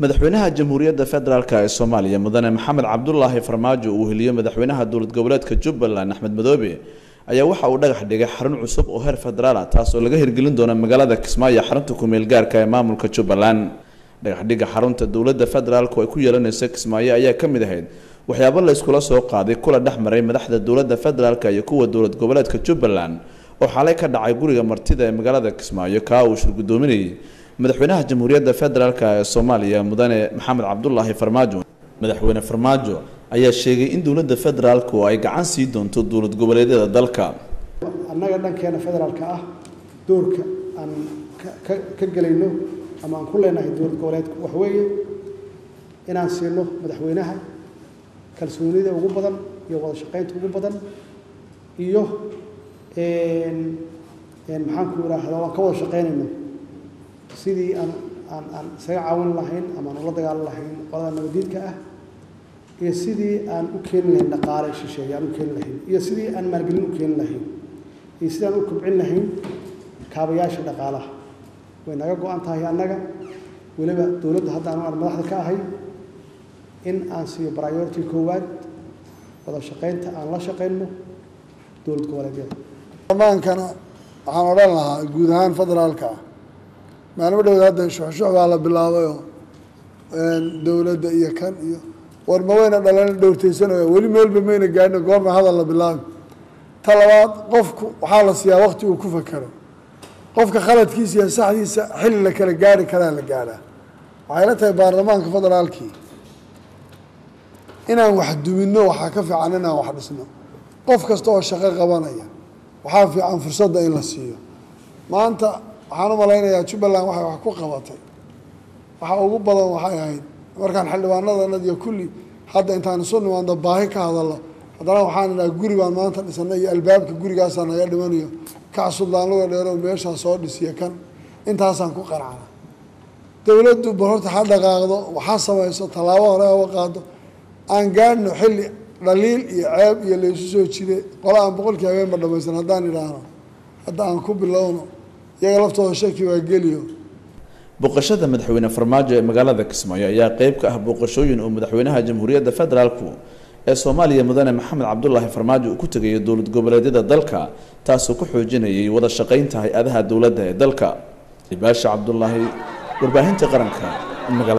Madaxweynaha Jamhuuriyadda Federaalk ee Soomaaliya Mudane Maxamed Cabdulaahi Farmaajo uu heliyo madaxweynaha dowlad goboleedka Jubbaland Axmed Madoobe ayaa waxa uu dhagax dhigay xarun cusub oo heer federaal ah, taas oo laga hirgelin doono magaalada Kismaayo, xarunta ku-meel gaarka ee maamulka Jubbaland. Dhagaxdhigga xarunta dowladda federaalku ay ku yeelanayso Kismaayo ayaa ka mid ahayd waxyaabo la iskula soo qaaday kula dhex maray madaxda dowladda federaalk iyo kuwa dowlad goboleedka Jubbaland oo xalay ka dhacay guriga martida ee magaalada Kismaayo, kaa uu shir guddoominayay madaxweynaha Jamhuuriyadda Federaalk ee Soomaaliya Mudane Maxamed Cabdulaahi Farmaajo. Madaxweyne Farmaajo ayaa sheegay in dowladda federaalku ay gacan sii doonto dowlad goboleedyada dalka. Annaga dhankeena federaalka ah, doorka aan ka gelayno ama aan ku leenahay dowlad goboleedku waxa weeye inaan siino madaxweynaha kalsoonida ugu badan iyo wada shaqaynta ugu badan iyo, maxaan ku idhaahdaa, waan ka wada shaqaynayno sidii aan isaga caawin lahayn ama aan ula dagaalan lahayn qolada nabadiidka ah, iyo sidii aan u keeni lahayn dhaqaale shisheeye aan u keeni lahayn, iyo sidii aan maalgelin u keeni lahayn, iyo sidii aan u kobcin lahayn kaabayaasha dhaqaalaha. Way naga go-an tahay annaga, weliba dowladda hadda anu aan madaxda ka ahay, in aan siiyo priority koowaad wada shaqaynta aan la shaqayno dowlad goboleedyada. Baarlamaankana waxaan odhan lahaa guud ahaan federaalka ah, maalmo dhowd hadda shuxshux baa la bilaabayoo dowladda iyo kan iyo war ma wayna dhalana dhowrtaysanaya, weli meelba mayna gaadhino, goorma hadal la bilaabi? Ta labaad, qofku waxaa la siiyaa waqti uu ku fakero. Qofka khaladkiisa iyo saxdiisa xilli la kala gaari karaa la gaadhaa. Waxay la tahay baarlamaanka federaalkii inaan wax duminno waxaa ka fiican inaan wax dhisno. Qof kasta oo shaqo qabanaya waxaa fiican fursadda in la siiyo. Maanta waxaan u malaynayaa Jubbaland waxay wax ku qabatay waxa ugu badan waxay ahayd markaan xildhibaanadanad iyo kulli hadda intaan isu nimaadno baahi ka hadalno, haddana waxaan idhaha guri baan maanta dhisanay iyo albaabka gurigaasaa naga dhimanayo, kac suldaan luga dheero meeshaa soo dhisiya kan, intaasaan ku qancana. Dowladdu bal horta ha dhaqaaqdo, waxa samayso, tallaabo hore hawa qaado, aan gaadhno xilli dhaliil iyo ceeb iyo laysu soo jide. Qola aan boqolkii habeenba dhamaysan haddaan idhaahno hadda aan ku bilowno, iyaga laftooda shaki waa geliyo. Booqashada madaxweyne Farmaajo ee magaalada Kismaayo ayaa qeyb ka ah booqashooyin uu madaxweynaha Jamhuuriyadda Federaalku ee Soomaaliya Mudane Maxamed Cabdulaahi Farmaajo uu ku tegayo dowlad goboleedyada dalka, taasoo ku xoojinayay wada shaqaynta hay-adaha dowladda ee dalka. Baasha Cabdulaahi, Warbaahinta Qaranka, magaalada.